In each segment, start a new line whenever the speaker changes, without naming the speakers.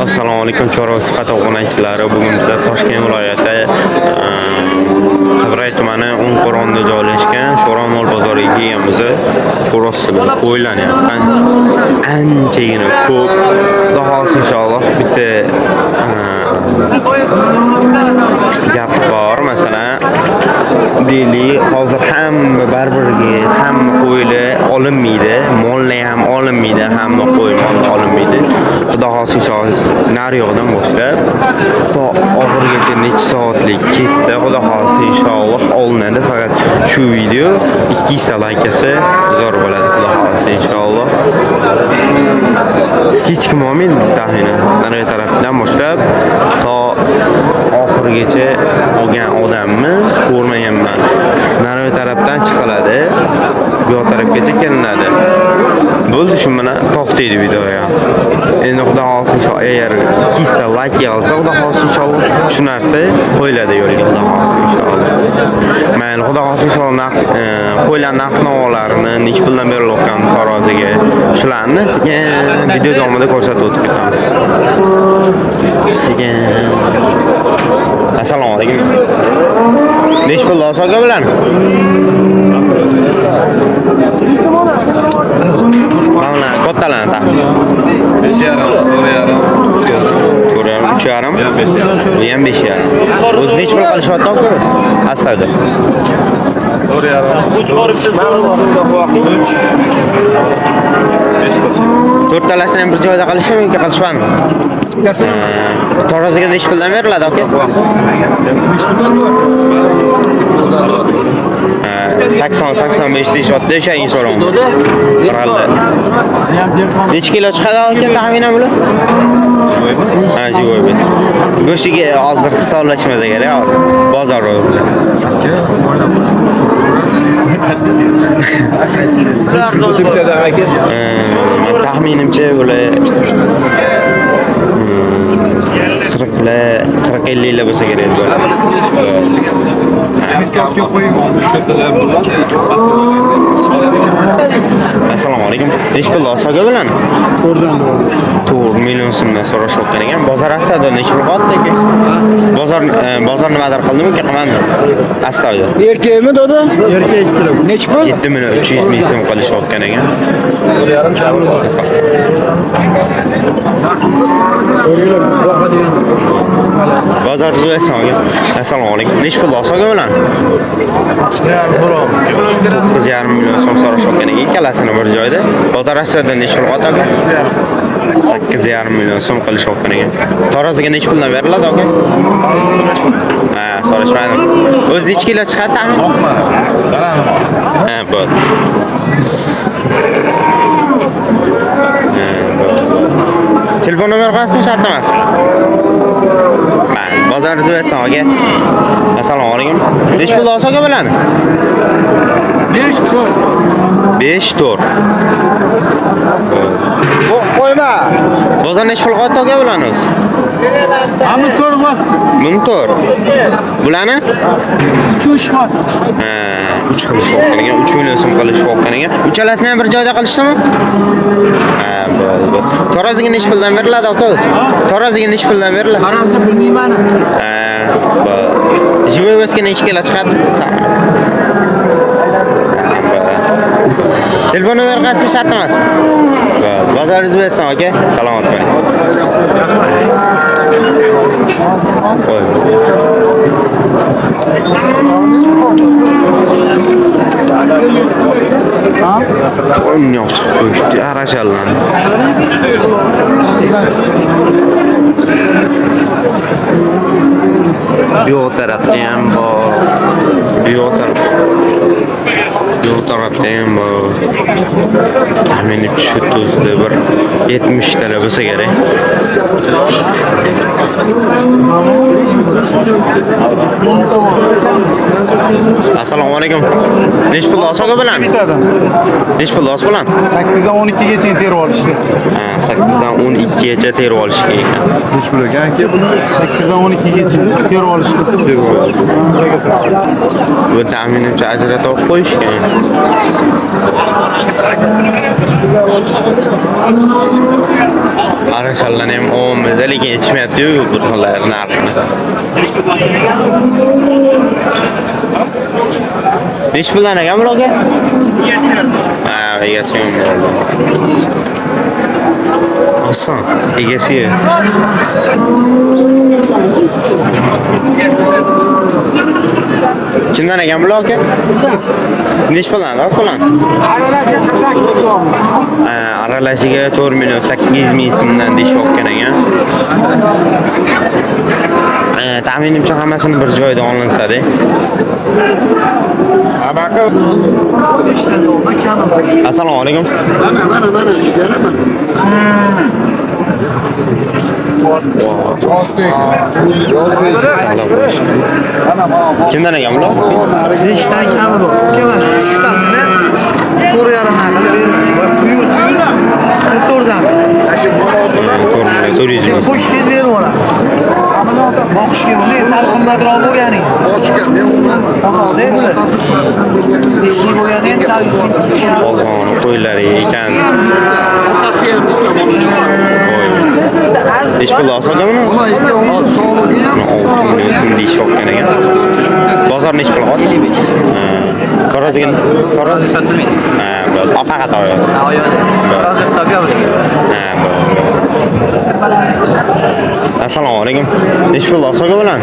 Assalomu alaykum chorva sifat obunachilari. Bugun biz Toshkent viloyati Qibray tumani O'nqo'rg'onda joylashgan Sho'ron mol bozoriga kelganmiz. Ko'rasizlar, qo'ylanyapti. Anchagina ko'p. Xudo xohlasa inshaalloh bitta gap bor. Masalan, deylik, hozir hamma bir-biriga hamma qo'ylar olinmaydi, mollar ham olinmaydi, hamma qo'y mol olinmaydi. Xudo xohlasa inshaalloh nari yoqdan boshlab to oxirigacha necha soatlik ketsa, Xudo xohlasa inshaalloh olinadi. Faqat shu video 200 ta like kelsa zo'r bo'ladi, Xudo xohlasa inshaalloh. Hech kim olmaydi taxminan. Nari tarafdan boshlab to oxirigacha olgan odamni ko'rmaganman. Nari tarafdan chiqiladi, bu yoq tarafgacha kelinadi. Bo'ldi, shu bilan to'xtaydi video ham. Endi Xudo xohlasa inshaalloh agar 200 ta like yig'ilsa, Xudo xohlasa inshaalloh shu narsa qo'yiladi yo'lga, Xudo xohlasa inshaalloh. Mayli, Xudo xohlasa inshaalloh narx qo'yilgan narx navolarini, necha puldan berilayotgan taroziga, shularni sekin video davomida ko'rsatib o'tib ketamiz. Sekin. Assalomu alaykum. Necha pul aka bilan? Mana kattalarni taxmin.
5,5, 4,5, 3,5.
4,5, 3,5.
Bu ham 5,5.
Bu ham 5,5. O'zi necha pul qilishyapti aka o'zi? Aslida.
4,5. 3. 5 qilishadi.
To'rttalasini ham bir joyda qilishdimi yoki qilishmadimi? Taroziga necha puldan beriladi aka? 80 85 deyishyapti, o'shanga so'raman. Bir xilda. Necha kilo chiqadi aka taxminan bular? Ha, живой bo'lsa. Go'shtiga hozir hisoblashmasa kerak hozir. Bozor o'zi. Man taxminimcha ular 40lar, 40-50lar bo'lsa kerak bular. Assalomu alaykum. Necha pul aka bilan? 4 million so'mdan so'rashayotgan ekan. Bozor aslida necha pul qotdi aka? Bozor bozor nimadir qildimi, qilmadimi? Aslida.
Erkakmi doda? Erkak kilo. Nechi pul?
7 million 300 ming so'm qilishayotgan ekan. Bozor tuzaysan aka. Assalomu alaykum. Necha pul aka bilan? 9,5 million so'm so'rashayotgan ekan ikkalasini bir joyda. Bozor aslida necha pul qotadi? 8,5 million so'm qilishayotgan ekan. Taroziga necha puldan beriladi aka? Ha, so'rashmadim. O'zi necha kilo chiqadi taxminan? Ha, bo'ldi. Telefon nomer qo'yasizmi, shart emasmi? Mayli, bozoringizni bersin aka. Assalomu alaykum. Necha pul aka bilan?
5 4.
5 4.
Qo'yma.
Bozor necha pul qotdi aka bilan o'zi?
Hamma 4 bor.
Buni 4. Bularni?
3 bor.
Ha, 3 qilishayotgan ekan, 3 million so'm qilishayotgan ekan. Uchalasini ham bir joyda qilishdimi? Ha, bo'ldi, bo'ldi. Taroziga necha puldan beriladi aka o'zi? Taroziga necha puldan beriladi?
Tarozi bilmayman.
Ha, bo'ldi. Живой весga necha kilo chiqadi? Telefon nomer qaysi shart emasmi? Bo'ldi. Bozoringiz bersin aka. Salomat bo'ling. Qo'y. Qo'yni chiqib qo'yishdi, arashallandi. Bu yoq tarafda ham bor. Bu yoq taraf. Bu yoq tarafda ham bor. Taxminan shu o'zida bir 70 tala bo'lsa kerak. Assalomu alaykum. Necha pul aka bilan?
Bitadi.
Necha pul bilan?
8 dan 12 gacha terib olishga.
Ha, 8 dan 12 gacha terib olishga ekan.
Necha pul ekan aka buni? 8 dan 12 gacha terib olishga.
Bu taxminimcha ajratib qo'yishgan. Arashalarni ham olamiz, lekin ichmayapti-yu bir xillari narxini. Nechi puldan ekan bular aka? Ha, egasi yo'q bo'ldi. Oson, egasi yo'q. Kimdan ekan bular aka? Nechi puldan? Oz puldan? Ha, aralashiga 4 million 800 ming so'mdan deyishyotgan ekan. Taxminimcha hammasini bir joyda olinsa-da. Assalomu alaykum.
Mana mana mana jigara mana. Yozdek. Yozdek. Mana mana.
Kimdan ekan bular?
Beshdan kami bor. Uka, shu uchtasini 4,5 dan qilib bermayman. Quyi suyi 44 dan.
4 million 400 ming so'm.
Qo'shsangiz berib yuboramiz. Boqishga buni sal qimmatroq bo'lganing.
Bochka, men uni
Bozorda bular. Esli bo'lgani ham sal
Bozorni qo'ylari ekan.
Otasi ham bitta boshqa.
Qo'y. Nechi pul olsa buni?
Ular ikkovini sog'lig'i ham
6 million so'm deyishyotgan ekan. Bozor nechi pul oldi? Taroziga tarozi
Sotilmaydi.
Ha, bo'ldi. O, faqat oyoq.
Oyoni. Tarozi hisobga olingan.
Ha, bo'ldi. Assalomu alaykum. Nechi pul olsa bilan?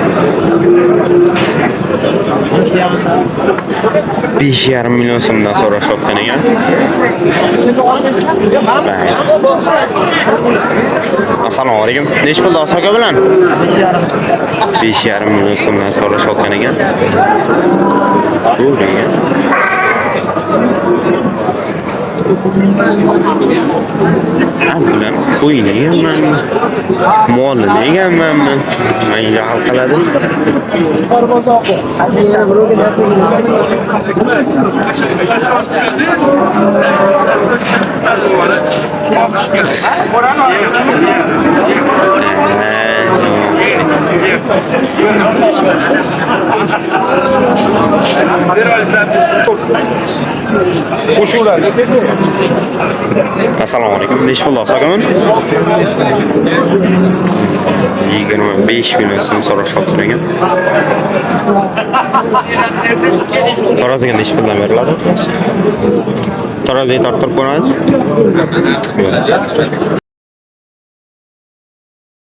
5,5 million so'mdan so'rashyotgan ekan. Mayli. Assalomu alaykum. Nechi pul olsa bilan? 5,5 million so'mdan so'rashyotgan ekan. Bo'ldi ekan. Ha, bular qo'yni ekanmanmi? Molini ekanmanmi? Menga hal qiladi. Assalomu alaykum. Nechi pul olsa akaman? 25 million so'm so'rashyapti ekan. Taroziga nechi puldan beriladi? Taroziga torttirib ko'ramiz. Yo'q.